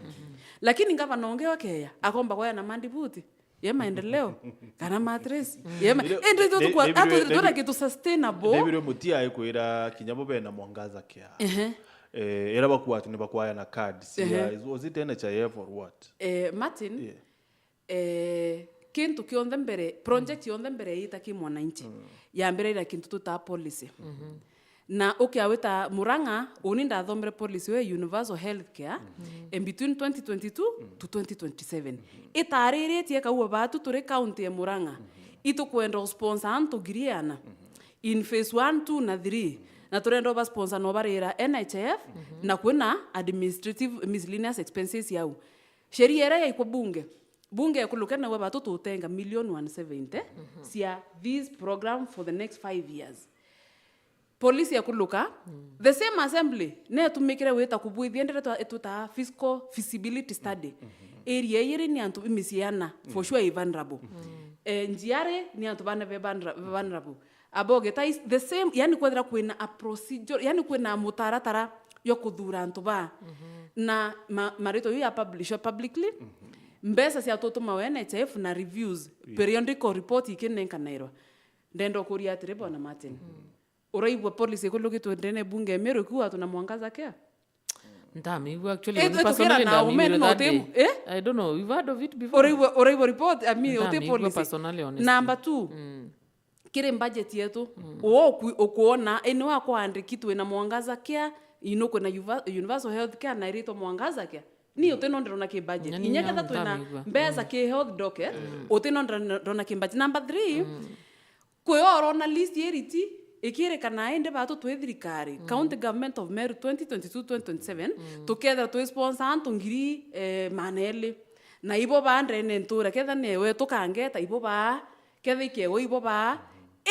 Lakini ngavana ungi okeya, akomba kweana mandibuti. ya maendeleo, kana matres. Ya ma-, Ndio, ende tu ndio, tukwa-, ndio, atu ndio, twona kitu sustainable. Ndio, mutia aikwira kinya bo bena Mwangaza Care. Ehe. Eh, era bakua ati ni bakwaya na cards. Ehe. Yeah, is, was it N H I F or what? Eh, Martin, Yeah. eh, kintu kionthe mbere, project yonthe mbere yita ki mwananchi. Mm. Yambire ira kintu tuta policy. Mhm. Na ukiawita Murang'a, uni ndathomere policy ya universal health care, mm, in between twenty twenty-two to twenty twenty-seven. Itariritie kauga batu turi county ya Murang'a, itukwenda usponsor antu ngiri ana in phase one, two na three. Na turenda ubasponsor no barira N H I F, na kwina administrative miscellaneous expenses yau. Sheria iria yaikwa bunge, bunge ekuluke nawe batu tutenga million one seventy cia this program for the next five years. Police ya kuluka, the same assembly, netumikire wita kubwithia ndire twa-, itwitaga fiscal feasibility study. Area iri ni antu imiciana, for sure i vulnerable. Eh, njiari ni antu bana be vulner-, vulnerable. Abo geta is the same, yani kwethira kwina a procedure, yani kwina mutaratara yo kuthura antu ba. Na ma-, marito yu ya publish publicly, mbeca cia tutuma we N H I F na reviews, periodical report ikinenkanirwa. Ndenda ukuria atiri, Bwana Martin. Uraigua policy ikulukitwe ndene bunge ya Meru ikiuga tuna Mwangaza Care? Ntamigua, actually, Eh, ni tukira personally na ume ntamiguire ni that day. Utimu, eh? I don't know, we've heard of it before. Uraigua, uraigua report, I mean, uti Ntamigua policy. Personally, honestly. Number two, kiri budget yetu, uo uku-, ukuona, ini wa kwandiki twina Mwangaza Care, ino kwina uva-, universal health care na iritwa Mwangaza Care. Ni uti no ndirona ki budget. Inya ketha twina ntamigua. Mbeca ki health docket, uti no ndirona ki budget. Number three, Kwi oro na list iriti ikirikana indi batu twi thirikari, County Government of Meru twenty twenty-two twenty twenty-seven, tukethira twi sponsor antu ngiri, eh, maana eli. Na ibo ba ndene ntura, ketha ni we tukangeta, ibo ba, ketha ikewe ibo ba.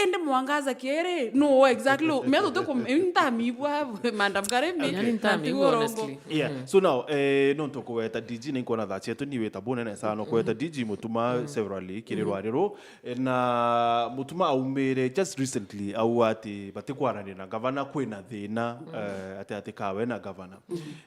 Indi Mwangaza Care, no exactly, me tuti kum-, ntamigua, Madam Karimi, Yani ntamigua, ntamigua urongo. Honestly. Yeah. So now, eh, nontu kuweta D G ni nkwona that yetu ni wita bunene sana, kuweta D G Mutuma severally kiri rwari ru. Eh, na Mutuma aumire just recently, au ati batikwarania na gavana, kwina thina, eh, ati, ati kawe na gavana.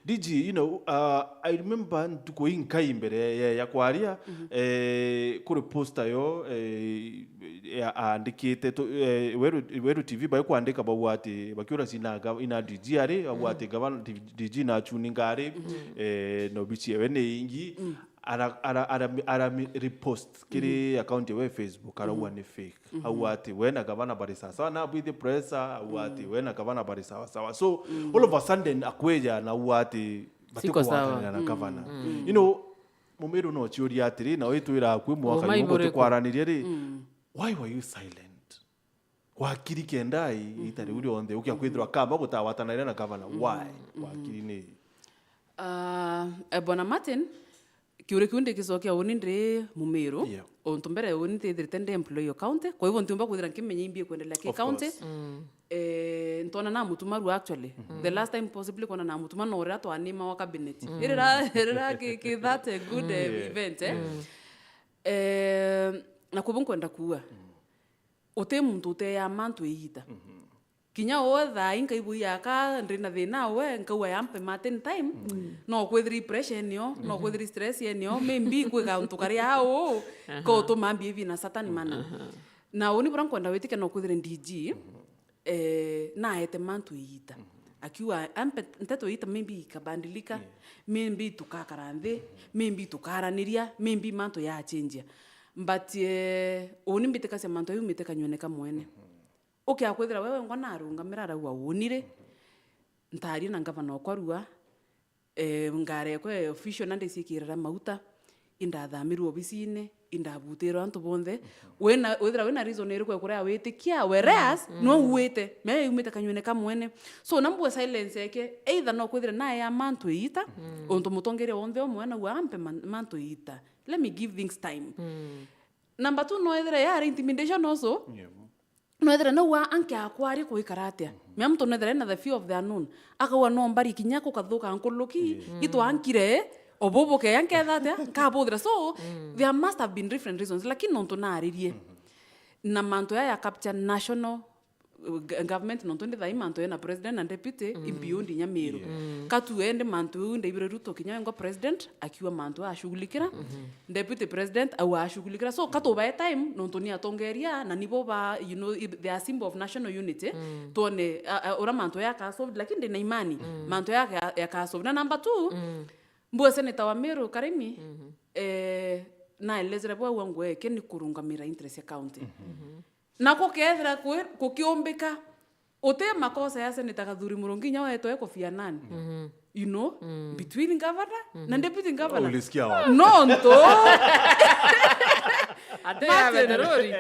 D G, you know, uh, I remember ntuku inkai mbere ya, ya kwaria, eh, kuri poster yo, eh, ya, aandikite tu, eh, Weru, Weru T V baikwandika bau ati, bakiura sina ga-, ina D G ari, au ati gavana, D G na chuninga ari, eh, no bichi ewe ni ingi, ara, ara, ara, ara mi-, repost kiri account yawe ya Facebook, arauga ni fake. Au ati we na gavana bari sawa sawa, na bwithi pressure, au ati we na gavana bari sawa sawa. So, all of a sudden, akweja na au ati Siko sawa. batikugwatanira na gavana. You know, Mumiru no ciuria atiri, na witwira akwi mwaka Uma jumwe iburiko. Gutikwaraniria ri, why were you silent? Wakiri kenda i-, ita riu rionthe, ukia kwithirwa kamba gutawatanaira na gavana. Why? Wakiri ni? Ah, eh, Bwana Martin, kiuria kiu ndigicokia uni ndi Mumiru. Yeah. Untu mbere uni ntithirite ndi employee o county, kwa hivyo ntiumba kwithira nkimenya imbi kwendelea ki Of county. Course. Eh, ntona na Mutuma ru actually. The last time possibly kwona na Mutuma no uria twanima wa cabinet. Irira, irira ki, ki that a good, eh, event, eh. Eh, na kubu nkwenda kuua. Uti muntu uteya mantu iita. Kinya we thaa ii nkaigua yaka ndina thina we, nkauga yampe Martin time, no kwithiri pressure enio, no kwithiri stress enio, maybe kwi gauntu karia au, ko utuma mbi ivi na Satan mana. Na uni bura nkwenda witike no kwithire D G, eh, naete mantu iita. Akiuga, ampe nteto iita, maybe ikabandilika, maybe tukakara nthi, maybe tukaraniria, maybe mantu yachenjia. But, eh, uni mbitikacia mantu au mbitikanywe ni kamwene. Ukia kwithira we wengwa narungamira arauga unire, ntaria na ngavana okwa rua, eh, ngari ekwa ya official na ndicikirira mauta, indathamirwe obisine, indabutirwe antu bonthe. Wina, withira wina reason iriku ekurea witikia, whereas, no uite, me yumite kanyuene ka mwene. So, na mbua silence eke, either no kwithira nae ya mantu iita, untu mutongeria wonthe omwe na ua ampe man-, mantu iita. Let me give things time. Number two, no ethira yari intimidation also. Yeah. Nwethira nau a-, anke akwaria kwikara atia? Mea muntu nwethira ena the fear of the unknown. Akauga no mbari kinya kukathuka nkuluki, itwankire, obubuke, anketha atia? Nkabuthira. So, there must have been different reasons. Lakini nontu naririe, na mantu ya ya capture national uh, g-, government, nontu ndi thaai mantu ena president na deputy, mm, i beyond inya Meru. Yeah. Mm. Ka tuende mantu iu ndaibire Ruto kinya wengwa president akiuga mantu ashughulikira. Mm-hmm. Deputy president au ashughulikira. So, ka tubae time, nontu ni atongeria, na nibo ba, you know, i-, they are symbol of national unity. Mm. Twone, a, a, ura mantu ya ka solved, lakini ndina imani, mm, mantu ya ka, ya ka solved. Na number two, mm, mbua senator wa Meru, Karimi, mm-hmm, eh, naelezere bwa ua ngweke ni kurungamira interest ya county. Mm-hmm. Na gukethira kwi-, gukiumbika, uti makosa ya Senator Kathuri Murungi inya wetwe kofia nani? Mhm. You know, mm, between governor, mhm, na deputy governor. Ulisikia wapi? Nontu. Ate ya Martin. Beterori.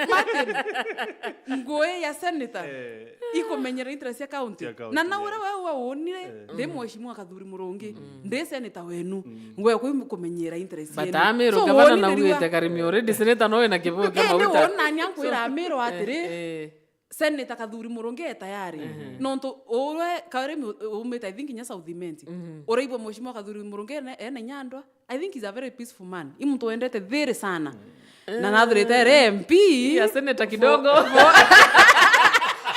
Martin, ngui ya senator, eh, ikumenyera interest ya county. Ya county, na na, yeah, uria we wonire, eh, ndi, mm, Mheshimiwa Kathuri Murungi, mm, ndi senator wenu. Mm. Ngwe kwi kumenyera interest yenu. But Amiru, so, governor wonire riwa naugite Karimi already senator no ena kibuyu kia, eh, ni mauta. Wona nani ankwira Amiru atiri, eh, eh. Senator Kathuri Murungi e tayari. Mhm. Nontu uwe Karimi u-, umite, I think, inya South Imenti. Mhm. Uraigua Mheshimiwa Kathuri Murungi ena, ena inya andwa. I think he's a very peaceful man. I muntu wendete thiri sana. Mhm. Na nathurite ere M P. Ya senator kidogo. For, for,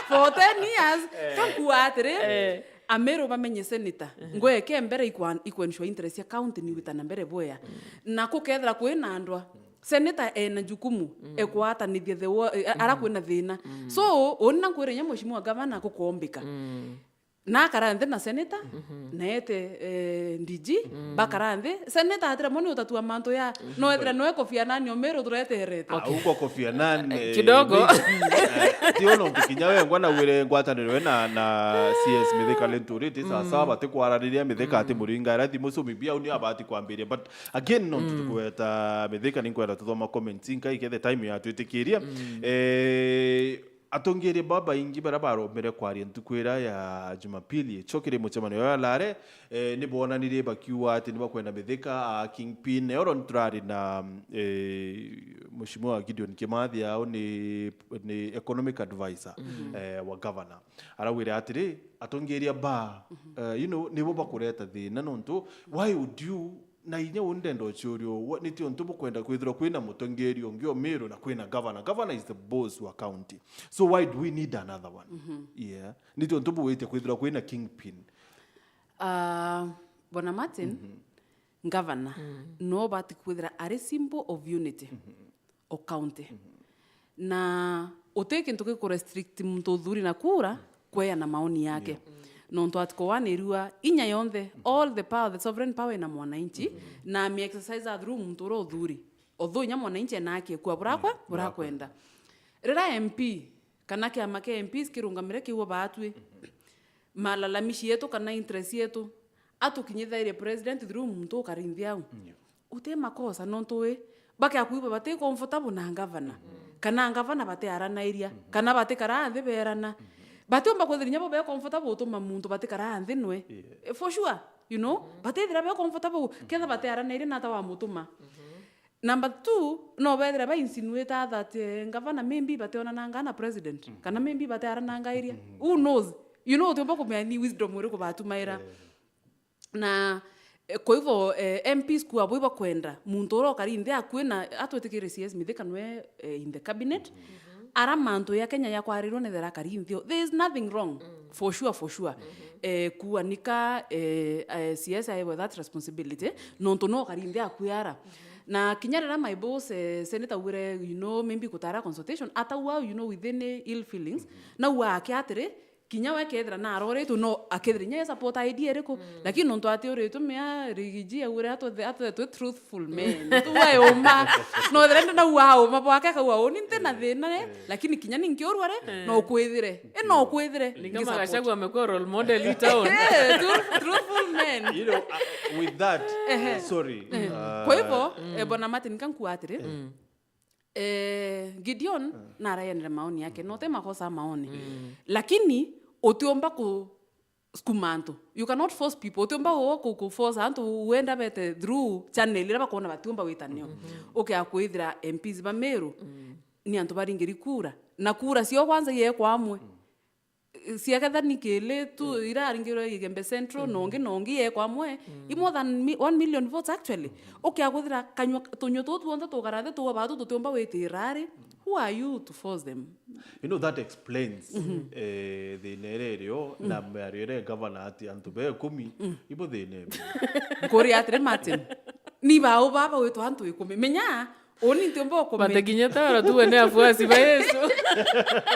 for ten years. Eh. Kankua atiri, eh, Amiru bamenye senator. Mhm. Ngwe ke mbere ikwa-, ikwensure interest ya county ni witana mbere bwea. Mhm. Na kukethira kwina andwa. Senator ena jukumu, mm, ekwatanithia the wo-, e, a-, ara, mhm, kwina thina. Mm. So, uni na nkwire inya Mheshimiwa Governor gukombika. Mm. Na akara nthi na senator, mhm, na ete, eh, D G, mm, bakara nthi. Senator atire moni utatua mantu ya, mhm, no ethire no ekofia nani Omeru tureterete. Ah, uko kofia nani, eh, kidogo. Maybe, eh, ti ono kinya we ngwa na wire ngwataniro we na, na C S Mithika Linturi, ti sawa sawa, mm, batikwaraniria Mithika ati, mm, muringa, era thimu so maybe au ni abati kwambiria, but again, no, mm, tukweta Mithika, ni nkwenda tuthoma comments inka ikethe time yatwitikiria. Mm. Eh, atongeria babaingi baria baromire kwaria ntuku iria ya Jumapili, icio kiri mucemanio ya Lare, eh, ni bonanirie bakiuga ati ni bakwenda Mithika a kingpin. Oro ni turari na, eh, Mheshimiwa Gideon Kimathi, au ni, ni economic advisor, mm, eh, wa governor. Araugire atiri, atongeria ba, mhm, eh, you know, nibo bakureta thina nontu, why would you, na inya uni ndenda uciuria uu, niti untu bukwenda kwithirwa kwina mutongeria ungi Omeru na kwina governor? Governor is the boss wa county. So why do we need another one? Mhm. Yeah. Niti untu bugwitia kwithirwa kwina kingpin? Ah, Bwana Martin, mhm, governor, mm, no bati kwithira ari symbol of unity, mhm, o county. Mhm. Na uti kintu gikurestrict muntu uthuri na kura kweana maoni yake. Yeah. Mm. Nontu article one irua inya yonthe, mm, all the power, the sovereign power ina mwananchi, mm, na ami exercise through muntu uria uthuri. Although inya mwananchi ena haki ekua burakwe, mm, burakwenda. Rira M P kana kiama kia M Ps kirungamire kiuga baatwi, mm, malalamishi yetu kana interest yetu, atukinyithairie president through muntu ukari nthi au. Yeah. Uti makosa nontu wi, bakea kwigua bati comfortable na ngavana, mhm, kana ngavana batiaranairia, mhm, kana batikara nthi berana. Mhm. Batiumba kwithira inya bo be comfortable utuma muntu batikara nthi nwe. Yeah. Eh, for sure, you know, mhm, batithira be comfortable, mhm, ketha batiaranairia nata wamutuma. Mhm. Number two, no bethire ba insinuate that, eh, ngavana maybe bationananga na president, mhm, kana maybe batiarananga iria. Mhm. Who knows? You know, utiumba kumenya ni wisdom iriku batumaira. Yeah. Na, eh, kwa hivyo, eh, M Ps kuwa bwi bakwenda muntu uria ukari nthi akui na atwitikire C S Mithika nwe, eh, in the cabinet. Mhm. Ara mantu ya Kenya ya kwarirwo ni thera akari nthi o. There is nothing wrong. Mm. For sure, for sure. Mhm. Eh, kuanika, eh, eh, C S aewe that responsibility, nontu no ukari nthi akui ara. Mhm. Na kinya rira my boss, eh, senator augire, you know, maybe gutara consultation, atauga, you know, within ill feelings, mhm, na uga ake atiri, kinya we kethira naroritwe, no akethira inya e support idea iriku, mm, lakini nontu atiuritwe mea, Riggy G augire atwethe, atwethe twi truthful men. Tuwe uma. No ethira ndi nauga uma bwake akauga uni nti na thina ri, eh, lakini kinya ni nkiurwa ri, eh, no kwithire. I no kwithire. Ni kama Gachagua amekuwa role model hii town. Eh, truth-, truthful men. You know, uh, with that, ehe, sorry. Eh. Uh, kwa hivyo, mm, eh, Bwana Martin, kankuwa atiri, mm. Eh, Gideon, mm, naraenere maoni yake, no te makosa maoni. Mm. Lakini utiumba ku-, sukuma antu. You cannot force people. Utiumba u-, ku-, ku force antu wenda bete through channel ira bakona batiumba wita nio. Mm-hmm. Ukea kwithira M Ps ba Meru, mm, ni antu baringiri kura. Na kura cio kwanza iekwa amwe. Mm. Ciakethani kili tu, mm, iraringirwe Igembe Central, mm, nongi, nongi yekwa amwe, mm, i more than mi-, one million votes actually. Mm. Ukea kwithira kanyua, tunyua tuu tuonthe tukara nthi tuwa batu tutiumba witira ri, who Who are you to force them? You know, that explains eh, thina iria irio na miario iria governor ati antu be ikumi ibo thina ibu. Nkuri atiri, Martin, ni bau baba witwa antu ikumi? Menya, uni ntiumba Bate ucomment. Kinya tara tu wene afuasi ba Yesu.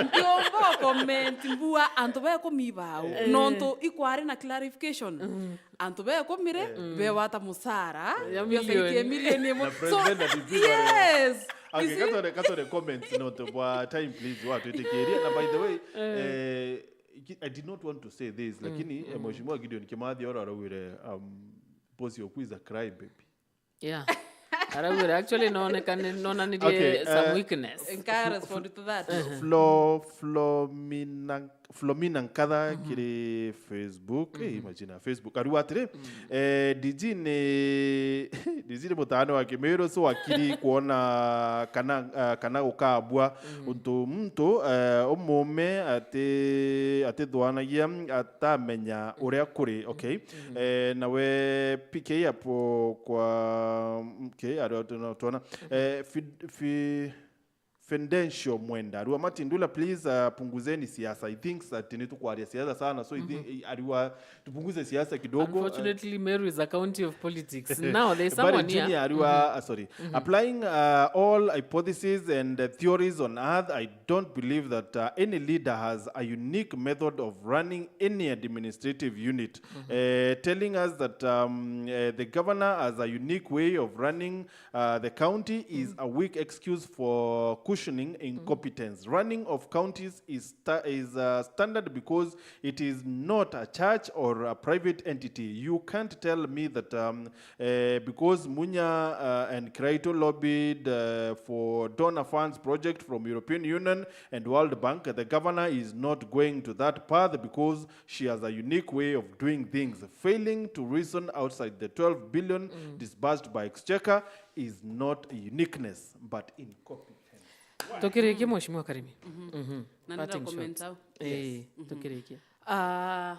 Ntiumba ucomment mbua antu be ikumi bau. Nontu ikwari na clarification. Antu be ikumi ri, bewata musara. Ya Biosaitie milioni. Milioni imwe. Na So, president na D P bari. Yes. Okay, You see? katore katore comments nontu bwa time, please, watwitikiria. Na by the way, eh, ki- I did not want to say this, lakini eh, Mheshimiwa Gideon Kimathi ora araugire, um, boss yoku is a cry baby. Yeah. Araugire, actually, nonekane nonanirie Okay, some uh, weakness. Nka respond to that. Flo Flomina Flomina Nkatha kiri Facebook. Eh, imagine Facebook. Ariuga atiri, eh, D G ni D G ni mutaane wa Kimiru, so akiri kuona kana, ah, kana gukabua untu muntu eh, umume ati atithwanagia atamenya uria kuri. Okay. Eh, nawe P K apo kwa, okay, ario tuona eh, fi, fi, Fidencio Mwenda. Ariuga, Martin Ndula, please, uh, punguzeni siasa. He thinks that ni tukwaria siasa sana, so he think, ariuga tupunguze siasa kidogo. Uh, Unfortunately, Meru is a county of politics. Now there's Barry someone here. Junior ariuga, uh, sorry. Applying uh, all hypotheses and uh, theories on earth, I don't believe that uh, any leader has a unique method of running any administrative unit. Uh, telling us that um, uh, the governor has a unique way of running uh, the county is a weak excuse for cushioning incompetence. Running of counties is sta- is uh, standard because it is not a church or a private entity. You can't tell me that um, uh, because Munya uh, and Kiraitu lobbied uh, for donor funds project from European Union and World Bank, the governor is not going to that path because she has a unique way of doing things, failing to reason outside the twelve billion disbursed by Exchequer is not a uniqueness but incompetence. Tukirikie, Mheshimiwa Karimi. Mhm. Na Parting ndio comment shot. au. Eh, tukirikie. Ah,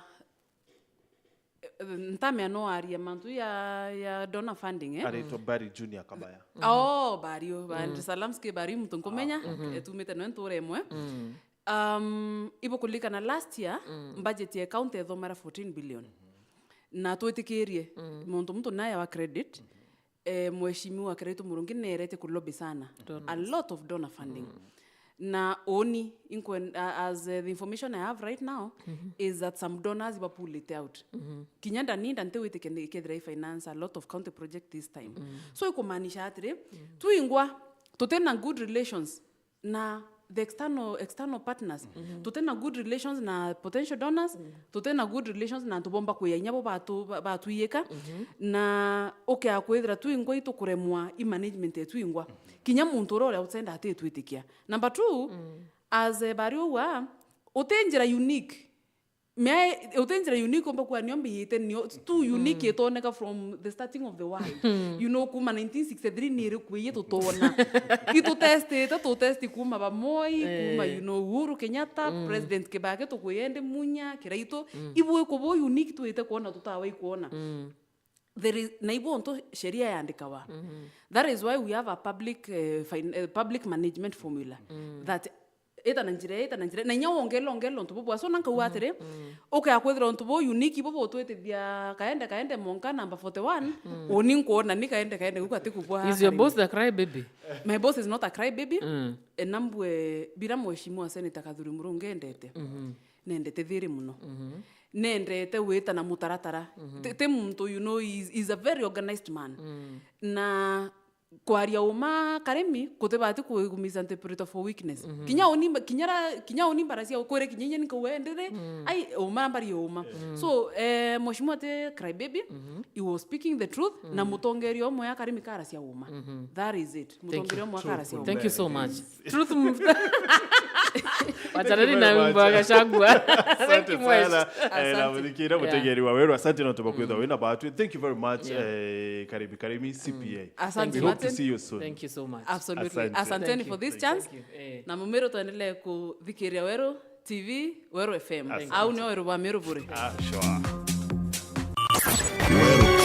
ntamea no aria mantu ya, ya donor funding, eh? Aritwa Barry Junior Kabaya. Oh, Bario, Bario Salamski, Bario muntu nkumenya, etumite no nture imwe. Um, ibukulikana last year, budget ya county ethomera fourteen billion. Na twitikirie, muntu muntu naye wa credit, eh, Mheshimiwa Kiraitu Murungi nerete ku lobby sana. A lot of donor funding. Na oni, inkwen- uh, as uh, the information I have right now is that some donors were pulled it out. Kinya ndaninda ntiwitikia ni- kethira i finance a lot of county project this time. So ikumaanisha atiri, twingwa, tutina good relations na the external, external partners. Tutina good relations na potential donors, tutina good relations na antu bomba kwia inya bo batu- ba- batwiyika. Na ukea kwithira twingwa itukuremwa i management yetu ingwa. Kinya muntu uria uria ucenda atitwitikia. Number two, as eh, Bario uga, uti njira unique. Mea, uti njira unique umba kuga nio mbiyite, nio tu unique itoneka from the starting of the world. You know, kuma nineteen sixty-three ni iriku ii tutona. Itutestite, tutesti kuma ba Moi, kuma, you know, Uhuru Kenyatta, President Kibaki, tukwiende Munya, Kiraitu. Ibu ikubu unique twite kuona tutawa ikuona. There is, na ibu untu sheria yandikawa. That is why we have a public, eh, fin- eh, public management formula that ita na njira ita na njira, na inya wongela ongela untu bubwa. So na nkauga atiri, ukea kwithira untu bu unique bu butwitithia kaende kaende monka number forty-one, uni nkuona ni kaende kaende guku ati kubwa. Is your boss the cry baby? My boss is not a cry baby. E, nambwe bira Mheshimiwa Senator Kathuri Murungi endete. Nendete thiri muno. Nendete wita na mutaratara. Ti- ti muntu, you know, is, is a very organized man. Na kwaria uma Karimi kutibati ku misinterpret for weakness. Kinya uni mba- kinya ra- kinya uni mbara cia ukwire kinya inya nikauga ndiri, ai uma mbari uma. So eh, Mheshimiwa ti cry baby, he was speaking the truth, na mutongeria umwe ya Karimi kara cia uma. That is it. Mutongeria umwe kara cia uma. Thank you so much. Truth move. Watarari na wimbo wa Gachagua. Thank Asante you, Mheshimiwa. sana. Eh, na Asante. Muthikira mutegeri wa Weru, asante no tuba kwithwa wina batwi. Thank you very much. Eh, Karimi Karimi C P A. Asante, We hope to Martin. See you soon. Thank you so much. Absolutely. Asante. Asanteni Thank for you. This chance. Thank you. Eh. Na Mumiru tuendelee kuthikiria Weru T V, Weru F M. Asante. Au ni Weru ba Meru bure. Ah, sure. Weru